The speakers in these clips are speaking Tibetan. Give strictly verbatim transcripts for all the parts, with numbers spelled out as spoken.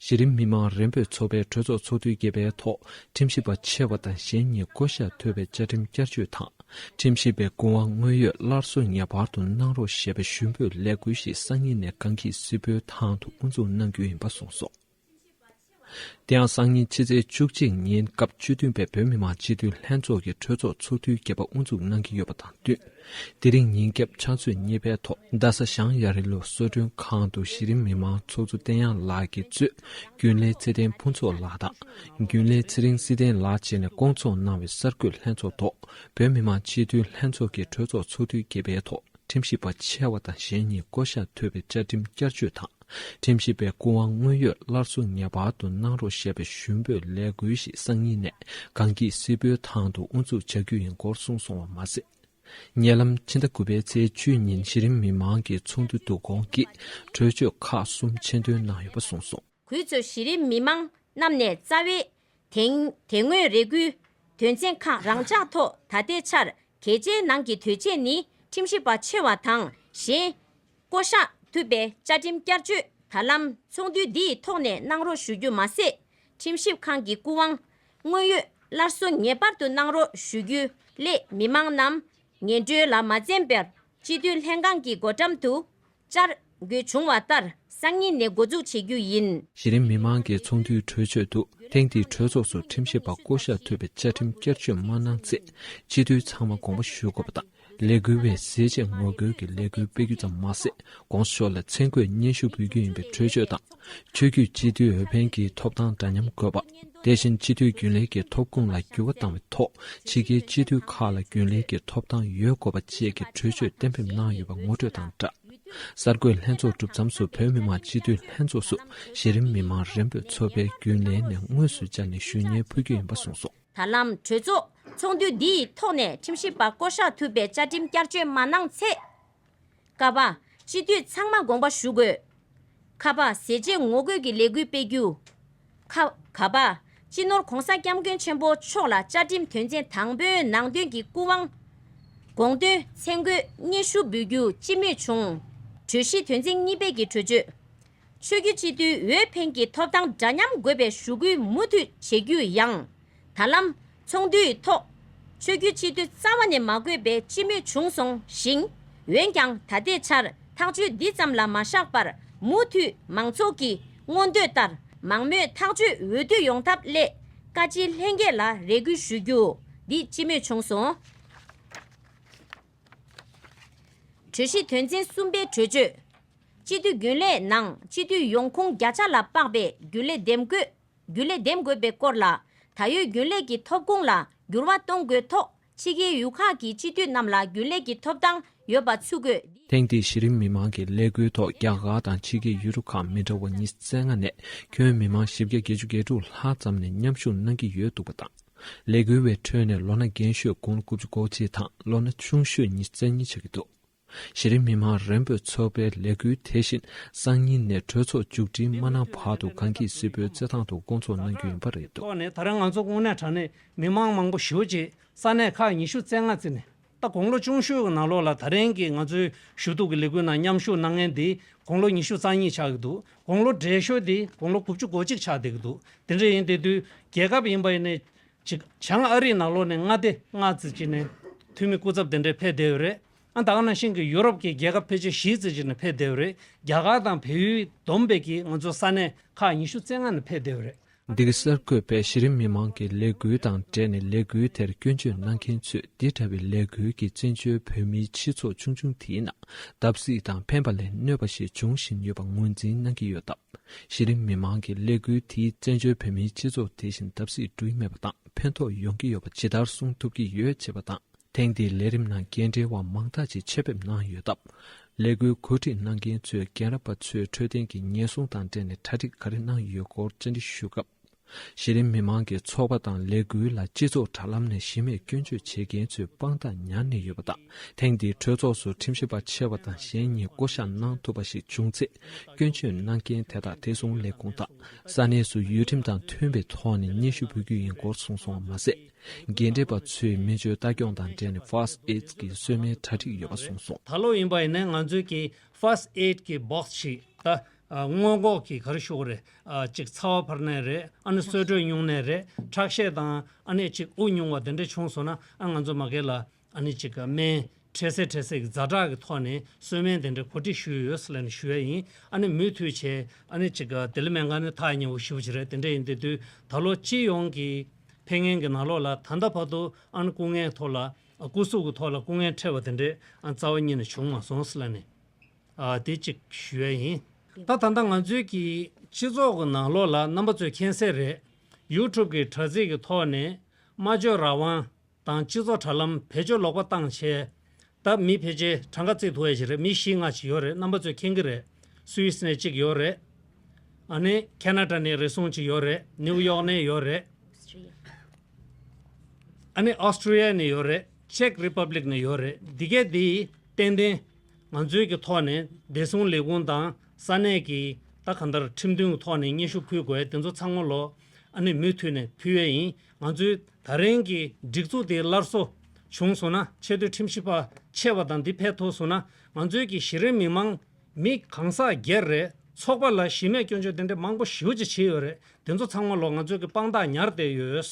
གཞི་རིམ་མི་མང་རིམ་པས་ཚོགས་པའི་གྲོས་ཚོགས་ཚོགས་དུས་བརྒྱད་པའི་ཐོག་ཁྲིམས་ཞིབ་པ་ཆེ་བ་དང་གཞན་གཉིས་བསྐོ་གཞག་ཐུབ་པའི་བཅའ་ཁྲིམས་བསྐྱར་བཅོས་དང་། ཁྲིམས་ཞིབ་པའི་སྐུ་དབང་དངོས་ཡོད་སླར་གསོ་ངེས་པར་དུ་གནང་རོགས་ཞེས་པའི་ཞུ་འབོད་ལས་འགུལ་ཞིག་སང་ཉིན་ནས་སྒང་གི་སིལ་བུའི་ཐང་དུ་དབུ་འཛུགས་གནང་རྒྱུ་ཡིན་པ་གསུངས་སོང་། དེ་ཡང་སང་ཉིན་ཕྱི་ཚེས་བཅུ་གཅིག་ཉིན་སྐབས་བཅུ་བདུན་པའི་བོད་མི་མང་སྤྱི་འཐུས་ལྷན་ཚོགས་ཀྱི་གྲོས་ཚོགས་ཚོགས་དུས་བརྒྱད་པ་དབུ་འཛུགས་གནང་གི་ཡོད་པ་དང་བསྟུན། དེ་རིང་ཉིན་རྒྱབ་ཕྱག་ཚོད་གཉིས་པའི་ཐོག་རྡ་ས་ཞང་ཡ་རི་ལོ་གསོལ་མགྲོན་ཁང་དུ་གཞི་རིམ་མི་མང་ཚོགས་གཙོ་བསྟན་དབྱངས་ལགས་ཀྱིས་གཙོས་རྒྱུན་ལས་ཚེ་བརྟན་ཕུན་ཚོགས་ལགས་དང་། རྒྱུན་ལས་ཚེ་རིང་བསིལ་ལྡན་ལགས་བཅས་ནས་བསྐོང་ཚོགས་གནང་བའི་གསར་འགོད་ལྷན་ཚོགས་ཐོག་བོད་མི་མང་སྤྱི་འཐུས་ལྷན་ཚོགས་ཀྱི་གྲོས་ཚོགས་ཚོགས་དུས་བརྒྱད་པའི་ཐོག་ཁྲིམས་ཞིབ་པ་ཆེ་བ་དང་གཞན་གཉིས་བསྐོ་གཞག་ཐུབ་པའི་བཅའ་ཁྲིམས་བསྐྱར་བཅོས་དང་། ཁྲིམས་ཞིབ་པའི་སྐུ་དབང་དངོས་ཡོད་སླར་གསོ་ངེས་པར་དུ་གནང་རོགས་ཞེས་པའི་ཞུ་འབོད་ལས་འགུལ་ཞིག་སང་ཉིན་ནས་སྒང་གི་སིལ་བུའི་ཐང་དུ་དབུ་འཛུགས་བྱ་རྒྱུ་ཡིན་སྐོར་གསུངས་སོང་བ་མ་ཟད། ཉེ་ལམ་ཕྱི་ཟླ་དགུ་པའི་ཚེས་བཅུ་ཉིན་གཞི་རིམ་མི་མང་གི་ཚོགས་འདུ་བསྡུ་སྐོང་གིས་གྲོས་ཆོད་ཁག་གསུམ་ཆེད་འདོན་གནང་ཡོད་པ་གསུངས་སོང་། གུས་གཙོས་གཞི་རིམ་མི་མང་རྣམས་ནས་རྩ་བའི་དེ་དེ་སྔོན་རེ་སྐུལ་དོན་ཚན་ཁག་རང་འཇགས་ཐོག་ད་ལྟའི་ཆར་གལ་ཆེའི་ནང་གི་དོན་ཆེན་ནི་ཁྲིམས་ཞིབ་པ་ཆེ་བ་དང་གཞན་བསྐོ་གཞག་ཐུབ་པའི་བཅའ་ཁྲིམས་བསྐྱར་བཅོས་ད་ལམ་ཚོགས་འདུ་འདིའི་ཐོག་ནས་གནང་རོགས་ཞུ་རྒྱུ་མ་ཟད། ཁྲིམས་ཞིབ་ཁང་གི་སྐུ་དབང་དངོས་ཡོད་སླར་གསོ་ངེས་པར་དུ་གནང་རོགས་ཞུ་རྒྱུ་སླད་མི་མང་རྣམས་ངན་འགྲོའི་ལ་མ་འཛེམས་པར་སྤྱི་འཐུས་ལྷན་ཁང་གི་སྒོ་འགྲམ་དུ་བཅར་དགོས་བྱུང་བ་ལྟར་སང་ཉིན་ནས་འགོ་འཛུགས་བྱེད་རྒྱུ་ཡིན། གཞི་རིམ་མི་མང་གི་ཚོགས་འདུའི་གྲོས་ཆོད་དུ་ཐེངས་འདིའི་གྲོས་ཚོགས་སུ་ཁྲིམས་ཞིབ་པ་བསྐོ་གཞག་ཐུབ་པའི་བཅའ་ཁྲིམས་བསྐྱར་བཅོས་མ་གནང་ཚེ་སྤྱི་འཐུས་ཚང་མ་དགོངས་པ་ཞུ་དགོས་པ་དང་། ལས་འགུལ་བའི་ཟས་བཅད་ངོ་རྒོལ་གྱི་ལས་འགུལ་སྤེལ་རྒྱུ་ཙམ་མ་ཟད། དགོངས་ཞུ་ལ་མཚན་བཀོད་སྙན་ཞུ་འབུལ་རྒྱུ་ཡིན་པའི་གྲོས་ཆོད་དང་། ཆོས་བརྒྱུད་སྤྱི་འཐུས་འོས་འཕེན་གྱི་ཐོབ་ཐང་འདྲ་མཉམ་དགོས་པ། དེ་བཞིན་སྤྱི་འཐུས་རྒྱུན་ལས་ཀྱི་ཐོབ་ཁུངས་ལ་འགྱུར་བ་བཏང་བའི་ཐོག་ཕྱི་རྒྱལ་སྤྱི་འཐུས་ཁག་ལ་རྒྱུན་ལས་ཀྱི་ཐོབ་ཐང་ཡོད་དགོས་པ་བཅས་ཀྱི་གྲོས་ཆོད་གཏན་འབེབས་གནང་ཡོད་པ་ངོ་སྤྲོད་དང་སྦྲགས། གསར་འགོད་ལྷན་ཚོགས་གྲུབ་མཚམས་སུ་བོད་མི་མང་སྤྱི་འཐུས་ལྷན་ཚོགས་སུ་གཞི་རིམ་མི་མང་རིམ་པས་ཚོགས་པའི་རྒྱུན་ལས་ནས་དངོས་སུ་བཅར་ནས་ཞུ་སྙན་ཕུལ་རྒྱུ་ཡིན་པ་གསུངས་སོང་། ད་ལམ་གྲོས་ཚོགས་ཚོགས་འདུ་འདིའི་ཐོག་ནས་ཁྲིམས་ཞིབ་པ་བསྐོ་གཞག་ཐུབ་པའི་བཅའ་ཁྲིམས་བསྐྱར་བཅོས་མ་གནང་ཚེ། ཀ་པ། སྤྱི་འཐུས་ཚང་མ་དགོངས་པ་ཞུ་དགོས། ཁ་པ། ཟས་བཅད་ངོ་རྒོལ་གྱི་ལས་འགུལ་སྤེལ་རྒྱུ། ཁ། ག་པ། སྤྱི་ནོར་༸གོང་ས་༸སྐྱབས་མགོན་ཆེན་པོ་མཆོག་ལ་བཅའ་ཁྲིམས་དོན་ཚན་དང་པོའི་ནང་དོན་གྱི་སྐུ་དབང་། དགོངས་དོན་མཚན་བཀོད་སྙན་ཞུ་འབུལ་རྒྱུ་སྤྱི་མོས་བྱུང་། གྲོས་གཞི་དོན་ཚན་གཉིས་པའི་གི་གྲོས་ཆོད། ཆོས་བརྒྱུད་སྤྱི་འཐུས་འོས་འཕེན་གྱི་ཐོབ་ཐང་འདྲ་མཉམ་དགོས་པའི་ཞུ་སྐུལ་མུ་མཐུད་བྱེད་རྒྱུ་ཡང་། ད་ལམ་ཚོགས་འདུའི་ཐོག་ཆོས་བརྒྱུད་སྤྱི་འཐུས་རྩ་བ་ནས་མ་དགོས་པའི་སྤྱི་མོས་བྱུང་སོང་ཞིང་། འོན་ཀྱང་ད་ལྟའི་ཆར་ཐག་གཅོད་འདི་ཙམ་ལ་མ་བཞག་པར་མུ་མཐུད་མང་ཚོགས་ཀྱི་མངོན་འདོད་ལྟར་མང་མོས་ཐག་གཅོད་འོས་བསྡུ་ཡོང་ཐབས་སླད་བཀའ་སྤྱི་ལྷན་རྒྱས་ལ་རེ་སྐུལ་ཞུ་རྒྱུ་འདི་སྤྱི་མོས་བྱུང་སོང་། གྲོས་གཞི་དོན་ཚན་གསུམ་པའི་གྲོས་ཆོད། སྤྱི་འཐུས་རྒྱུན་ལས་ནང་སྤྱི་འཐུས་ཡོང་ཁུངས་བརྒྱ་ཆ་ལ་དཔག་པའི་རྒྱུན་ལས་འདེམས་དགོས། རྒྱུན་ལས་འདེམས་དགོས་པའི་སྐོར་ལ། ད་ཡོད་རྒྱུན་ལས་ཀྱི་ཐོབ་ཁུངས་ལ་འགྱུར་བ་གཏོང་དགོས་ཐོག་ཕྱི་རྒྱལ་ཡུལ་ཁག་གི་སྤྱི་འཐུས་རྣམས་ལ་རྒྱུན་ལས་ཀྱི་ཐོབ་ཐང་ཡོད་པ་ཚུད་དགོས། ཐེངས་འདིའི་གཞི་རིམ་མི་མང་གི་ལས་འགུལ་ཐོག་རྒྱ་གར་དང་ཕྱི་རྒྱལ་ཡུལ་གྲུ་ཁག་མི་འདྲ་བ་ཉི་ཤུ་རྩ་ལྔ་ནས་ཁྱོན་མི་མང་བཞི་བརྒྱ་བརྒྱད་ཅུ་གྱ་དྲུག་ལྷག་ཙམ་ནས་མཉམ་ཞུགས་གནང་གི་ཡོད་འདུག་པ་དང་། ལས་འགུལ་བའི་ཁྲོད་ནས་ལོ་ན་རྒན་ཤོས་དགུང་ལོ་དགུ་བཅུ་གོ་གཅིག་དང་ལོ་ན་ཆུང་ཤོས་ཉི་ཤུ་རྩ་གཉིས་ཆགས་ཀྱི་འདུག་གཞི་རིམ་མི་མང་རིམ་པས་ཚོགས་པའི་ལས་འགུལ་དེ་བཞིན་སང་ཉིན་ནས་གྲོས་ཚོགས་མཇུག་སྒྲིལ་མ་གནང་བར་དུ་སྒང་གི་སིལ་བུའི་རྩེད་ཐང་དུ་བསྐོང་ཚོགས་གནང་རྒྱུ་ཡིན་པ་རེད་འདུག་ཐོག་ནས་ད་རེས་ང་ཚོ་དངོས་གནས་དྲང་གནས་མི་མང་མང་པོ་ཞེ་པོ་ཅིག་ས་གནས་ཁག་ཉི་ཤུ་རྩ་ལྔ་བརྩིས་ནས་ད་དགུང་ལོ་ཆུང་ཤོས་ཀྱི་ནང་ལོགས་ལ་ད་རིང་གི་ང་ཚོའི་ཞུ་གཏུག་གི་ལས་འགུལ་ནང་མཉམ་ཞུགས་གནང་མཁན་དེ་དགུང་ལོ་ཉི་ཤུ་རྩ་གཉིས་ཆགས་ཀྱི་འདུག་དགུང་ལོ་བགྲེས་ཤོས་དེ་དགུང་ལོ་དགུ་བཅུ་གོ་གཅིག་ཆགས་བསྡད་ཀྱི་འདུག་དེ་འདྲ་ཡིན་དེ་དུས་རྒྱལ་ཁབ་ཡིན་པ་ཡིན་ནའི་ཅིག་བྱང་ཨ་རིའི་ནང་ལོགས་ནས་མངའ་སྡེ་ལྔ་ཙམ་ཅིག་ནས་འཐུས་མི་སྐུ་ཚབ་དེ་འདྲས་ཕེབས་བསྡད་ཡོད་རེད། ཨ་ད་ག་ནང་བཞིན་གྱི་ཡུ་རོབ་ཀྱི་རྒྱལ་ཁབ་ཕལ་ཆེར་བཞི་ཙམ་ཅིག་ནས་ཕེབས་བསྡད་ཡོད་རེད། རྒྱ་གར་དང་བལ་ཡུལ་བསྡོམས་པས་ཀྱི་ང་ཚོ་ས་གནས་ཁག་ཉི་ཤུ་རྩ་ལྔ་ནས་ཕེབས་བསྡད་ཡོད་རེད། འདི་ག་གསར་འགོད་པས་གཞི་རིམ་མི་མང་གི་ལས་འགུལ་དང་འབྲེལ་ནས་ལས་འགུལ་དེར་སྐྱོན་བརྗོད་གནང་མཁན་ཚོས་འདི་འདྲ་བའི་ལས་འགུལ་གྱིས་བཙན་བྱོལ་བོད་མིའི་སྤྱི་ཚོགས་ཆུང་ཆུང་དེའི་ནང་བརྡབ་གསིག་དང་ཕན་པ་ལས་གནོད་པ་ཞིག་འབྱུང་བཞིན་ཡོད་པ་ངོས་འཛིན་གནང་གི་ཡོད་སྟབས། གཞི་རིམ་མི་མང་གི་ལས་འགུལ་དེས་བཙན་བྱོལ་བོད་མིའི་སྤྱི་ཚོགས་དེ་བཞིན་བརྡབ་གསིག་འགྲོ་གི་མེད་པ་དང་ཕན་ཐོགས་ཡོང་གི་ཡོད་པ་ཇི་ལྟར་གསུང་ཐུབ་ཀྱི་ཡོད་ཅེས་པ་དང་། ཐེངས་འདིའི་ལས་རིམ་ནང་རྒན་འབྲེལ་བ་མང་དག་ཅིག་ཆེད་ཕེབས་གནང་ཡོད་སྟབས། ལས་འགུལ་གོ་སྒྲིག་གནང་མཁན་ཚོས་རྒན་རབས་པ་ཚོའི་འཕྲོད་བསྟེན་གྱི་ཉེན་སྲུང་དང་འབྲེལ་ནས་གྲ་སྒྲིག་ག་རེ་གནང་ཡོད་སྐོར་བཅར་འདྲི་ཞུས་སྐབས། གཞི་རིམ་མི་མང་གི་ཚོགས་པ་དང་ལས་འགུལ་ལ་སྤྱི་ཚོགས་དྲ་ལམ་ནས་གཞི་མེད་སྐྱོན་བརྗོད་བྱེད་མཁན་ཚོས་དཔང་རྟགས་ཉར་ནས་ཡོད་པ་དང་། ཐེངས་འདིའི་གྲོས་ཚོགས་སུ་ཁྲིམས་ཞིབ་པ་ཆེ་བ་དང་གཞན་གཉིས་བསྐོ་གཞག་གནང་ཐུབ་པ་ཞིག་བྱུང་ཚེ། སྐྱོན་བརྗོད་གནང་མཁན་དེ་དག་བདེ་སྲུང་ལས་ཁུངས་དང་ས་གནས་སུ་ཡུལ་ཁྲིམས་དང་མཐུན་པའི་ཐོག་ནས་སྙན་ཞུ་འབུལ་རྒྱུ་ཡིན་སྐོར་གསུངས་སོང་བ་མ་ཟད། རྒན་འབྲེལ་པ་ཚོས་མི་ཚོའི་ལྟ་སྐྱོང་དང་འབྲེལ་ནས་First Aid་གི་གསོལ་སྨན་གྲ་སྒྲིག་ཡོད་པ་གསུངས་སོང་། ད་ལོ་ཡིན་པ་ཡིན་ན་ང་ཚོའི་གི་First Aid་གི་box་ཞིག་ད་ ཨ་སྔོན་འགོག་གི་ག་རེ་ཞུ་དགོས་རེད། ཨ་ཅིག་ཚ་བ་འཕར་ནའི་རེད། ཨ་ནི་གསོལ་དྲོད་ཉུང་ནའི་རེད། ཁྲག་ཤེད་དང་ཨ་ནི་ཅིག་དབུགས་ཉུང་བ་དེ་འདྲ་བྱུང་སོང་ན། ཨ་ང་ཚོ་མ་གི་ལ་ཨ་ནི་ཅིག་སྨན་འཕྲལ་སེལ་འཕྲལ་སེལ་གྱི་ཛ་དྲག་གི་ཐོག་ནས་གསོལ་སྨན་དེ་འདྲ་གོ་སྒྲིག་ཞུས་ཡོད་ཟེར་ལབ་ནས་ཞུ་ཡ་ཡིན། ཨ་ནི་མུ་མཐུད་བྱས་ཨ་ནི་ཅིག་ལྡི་ལི་སྨན་ཁང་ནི་ཐག་ཉེ་བོ་ཞེ་པོ་ཅིག་རེད། དེ་འདྲ་ཡིན་དུས་དུས་ད་ལོ་སྤྱི་ཡོངས་ཀྱི་ཕེབས་མཁན་གྱི་ནང་ལོགས་ལ་ད་ལྟ་བར་དུ་ཨ་ནི་སྐུ་ངལ་ཐོག་ལ་སྐུ་གཟུགས་ཀྱི་ཐོག་ལ་སྐུ་ངལ་འཕྲད་པ་དེ་འདྲ་ཨ་རྩ་བ་ཉིད་ནས་བྱུང་མ་སོང་ཟེར་ལབ་ནས། ཨ་དེ་གཅིག་ཞུ་ཡ་ཡིན། ད་ད་ལྟ་ང་ཚོའི་གི་སྤྱི་ཚོགས་ཀྱི་ནང་ལོགས་ལ་རྣམ་པ་ཚོས་མཁྱེན་གསལ་རེད། ཡུ་ཊུབ་ཀྱི་དྲ་ཚིགས་ཀྱི་ཐོག་ནས་སྨྲ་བརྗོད་རང་དབང་དང་སྤྱི་ཚོགས་དྲ་ལམ་བེད་སྤྱོད་ལོག་པ་བཏང་བྱས། ད་མི་ཕལ་ཆེར་གྲངས་ཀ་བརྩི་ཐུབ་ཡ་ཞིག་རེད། མི་བཞི་ལྔ་ཅིག་ཡོད་རེད། རྣམ་པ་ཚོས་མཁྱེན་གྱི་རེད། སུད་སི་ནས་གཅིག་ཡོད་རེད། ཨ་ནི་ཁེ་ན་ཌ་ནས་རེ་ཟུང་ཅིག་ཡོད་རེད། ནིའུ་ཡོག་ནས་ཡོད་རེད། ཨ་ནི་ཨོ་སི་ཀྲི་ཡ་ནས་ཡོད་རེད། ཅེག་རི་པབ་ལིག་ནས་ཡོད་རེད། འདི་གས་འདི་ཏན་ཏན་ང་ཚོའི་གི་ཐོག་ནས་བདེ་སྲུང་ལས་ཁུངས་དང་ས་གནས་ཀྱི་ད་གང་ལྟར་ཁྲིམས་མཐུན་གྱི་ཐོག་ནས་སྙན་ཞུ་ཕུལ་དགོས། དེ་ཚོ་ཚང་མ་ལོ་ཨ་ནི་མུ་མཐུད་ནས་ཕུལ་ཡས་ཡིན། ང་ཚོའི་ད་རིང་གི་སྒྲིག་འཛུགས་དེ་སླར་གསོ་བྱུང་སོང་ན། ཆེས་མཐོའི་ཁྲིམས་ཞིབ་པ་ཆེ་བ་དང་འདི་ཕེབས་ཐུབ་སོང་ན། ང་ཚོའི་གི་གཞི་རིམ་མི་མང་མི་གང་ཟག་སྒེར་རེད། ཚོགས་པ་ལ་གཞི་མེད་སྐྱོན་བརྗོད་དེ་འདྲ་མང་པོ་ཞེ་པོ་ཅིག་བྱས་ཡོད་རེད། དེ་ཚོ་ཚང་མ་ལོ་ང་ཚོའི་གི་དཔང་རྟགས་ཉར་བསྡད་ཡོད།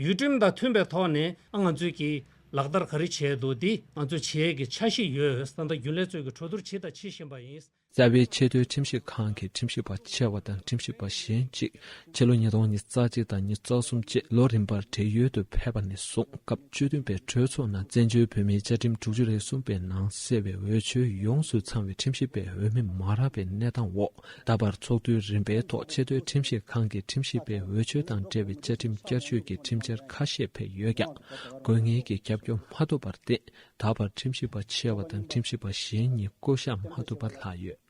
ཡུལ་ཁྲིམས་དང་མཐུན་པའི་ཐོག་ནས་ཨ་ང་ཚོས་ཀྱི་ལག་བསྟར་ག་རེ་བྱས་འདུག་འདི་ང་ཚོས་བྱེད་ཡས་ཀྱི་འཆར་གཞི་ཡོད། ད་ལྟ་རྒྱུན་ལས་ཚོས་ཀྱི་གྲོས་བསྡུར་བྱས་དང་བྱེད་བཞིན་པ་ཡིན། རྩ་བའི་ཆེས་མཐོའི་ཁྲིམས་ཞིབ་ཁང་གི་ཁྲིམས་ཞིབ་པ་ཆེ་བ་དང་ཁྲིམས་ཞིབ་པ་གཞན་གཅིག་ཕྱི་ལོ་ཉིས་སྟོང་ཉི་ཤུ་རྩ་གཅིག་དང་ཉི་ཤུ་རྩ་གསུམ་བཅས་ལོ་རིམ་པར་བགྲེས་ཡོལ་དུ་ཕེབས་པ་ནས་བཟུང་སྐབས་བཅུ་བདུན་པའི་གྲོས་ཚོགས་ནང་བཙན་བྱོལ་བོད་མིའི་བཅའ་ཁྲིམས་དྲུག་ཅུ་རེ་གསུམ་པའི་ནང་གསལ་བའི་འོས་ཆོས་ཡོངས་སུ་ཚང་བའི་ཁྲིམས་ཞིབ་པའི་འོས་མི་མ་རག་པའི་གནས་སྟངས་འོག་ད་བར་ཚོགས་དུས་རིམ་པའི་ཐོག་ཆེས་མཐོའི་ཁྲིམས་ཞིབ་ཁང་གི་ཁྲིམས་ཞིབ་པའི་འོས་ཆོས་དང་འབྲེལ་བའི་བཅའ་ཁྲིམས་བསྐྱར་བཅོས་ཀྱི་ཁྲིམས་འཆར་ཁ་ཤས་ཕེབས་ཡོད་ཀྱང་། དགོས་ངེས་ཀྱི་རྒྱབ་སྐྱོར་མ་ཐོབ་པར་བརྟེན། ད་བར་ཁྲིམས་ཞིབ་པ་ཆེ་བ་དང་ཁྲིམས་ཞིབ་པ་གཞན་གཉིས་བསྐོ་གཞག་མ་ཐུབ་པར་ལྷག་ཡོད།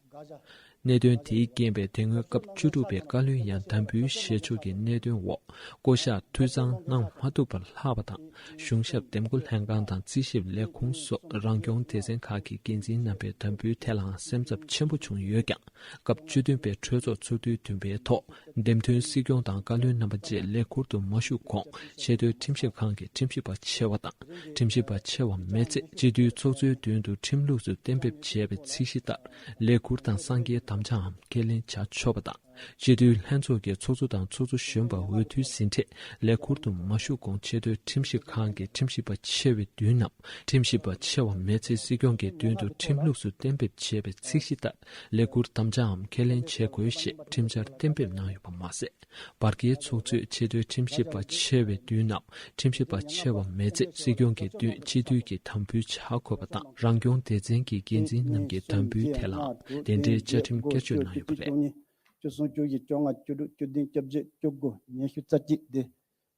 གནད་དོན་དེའི་རྐྱེན་པས་དེ་སྔོན་སྐབས་བཅུ་དྲུག་པའི་བཀའ་བློན་ཡང་དམ་འབུལ་བཞེས་ཕྱོགས་ཀྱི་གནད་དོན་འོག་བསྐོ་གཞག་འཐུས་ཚང་གནང་མ་ཐུབ་པར་ལྷག་པ་དང་། གཞུང་ཞབས་འདེམས་བསྐོ་ལྷན་ཁང་དང་རྩིས་ཞིབ་ལས་ཁུངས་སོགས་རང་སྐྱོང་སྡེ་ཚན་ཁག་གི་འགན་འཛིན་རྣམ་པའི་དམ་འབུལ་ཐད་ལའང་སེམས་འཚབ་ཆེན་པོ་བྱུང་ཡོད་ཀྱང་། སྐབས་བཅུ་བདུན་པའི་གྲོས་ཚོགས་ཚོགས་དུས་བདུན་པའི་ཐོག་འདེམས་ཐོན་སྲིད་སྐྱོང་དང་བཀའ་བློན་རྣམ་པ་བཅས་ལས་ཁུར་དུ་མ་ཞུགས་གོང་ཆེས་མཐོའི་ཁྲིམས་ཞིབ་ཁང་གི་ཁྲིམས་ཞིབ་པ་ཆེ་བ་དང་ཁྲིམས་ཞིབ་པ་ཆེ་བ་མེད་ཚེ་སྤྱི་འཐུས་ཚོགས་གཙོའི་མདུན་དུ་ཁྲིམས་ལུགས་སུ་གཏན་འབེབས་བྱས་པའི་ཚད་གཞི་ལྟར་ལས་ཁུར་དང་གསང་རྒྱའི་དམ་བཅའམ་ཁས་ལེན་བྱ་ཆོག་པ་དང་། སྤྱི་འཐུས་ལྷན་ཚོགས་ཀྱི་ཚོགས་གཙོ་དང་ཚོགས་གཙོ་གཞོན་པ་འོས་བསྡུའི་ཟིན་བྲིས་ལས་ཁུར་དུ་མ་ཞུགས་གོང་ཆེས་མཐོའི་ཁྲིམས་ཞིབ་ཁང་གི་ཁྲིམས་ཞིབ་པ་ཆེ་བའི་མདུན་ནམ་ཁྲིམས་ཞིབ་པ་ཆེ་བ་མེད་ཚེ་སྲིད་སྐྱོང་གི་མདུན་དུ་ཁྲིམས་ལུགས་སུ་གཏན་འབེབས་བྱས་པའི་ཚད་གཞི་ལྟར་ལས་ཁུར་དམ་བཅའམ་ཁས་ལེན་བྱེད་དགོས་ཞེས་ཁྲིམས་འཆར་གཏན་འབེབས་གནང་ཡོད་པ་མ་ཟད། བར་བརྒལ་ཚོགས་གཙོས་ཆེས་མཐོའི་ཁྲིམས་ཞིབ་པ་ཆེ་བའི་མདུན་ནམ་ཁྲིམས་ཞིབ་པ་ཆེ་བ་མེད་ཚེ་སྲིད་སྐྱོང་གི་མདུན་སྤྱི་འཐུས་ཀྱིས་དམ་འབུལ་བྱ་དགོས་པ་དང་། རང་སྐྱོང་སྡེ་ཚན་གྱི་འགན་འཛིན་རྣམས་ཀྱི་དམ་འབུལ་ཐད་ལའང་དེ་འབྲེལ་བཅའ་ཁྲིམས་བསྐྱར་བཅོས་གནང་ཡོད་པ་རེད། བཅུ་གསུམ་བཅུ་བཞི་བཅོ་ལྔ་བཅུ་དྲུག་བཅུ་བདུན་བཅོ་བརྒྱད་བཅུ་དགུ་ཉི་ཤུ་རྩ་གཅིག་དེ་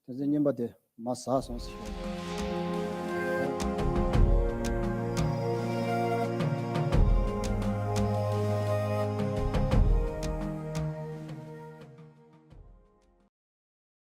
དོན་ཚན་རྙིང་པ་དེ་མར་ཟགས་སོང་ཟེར།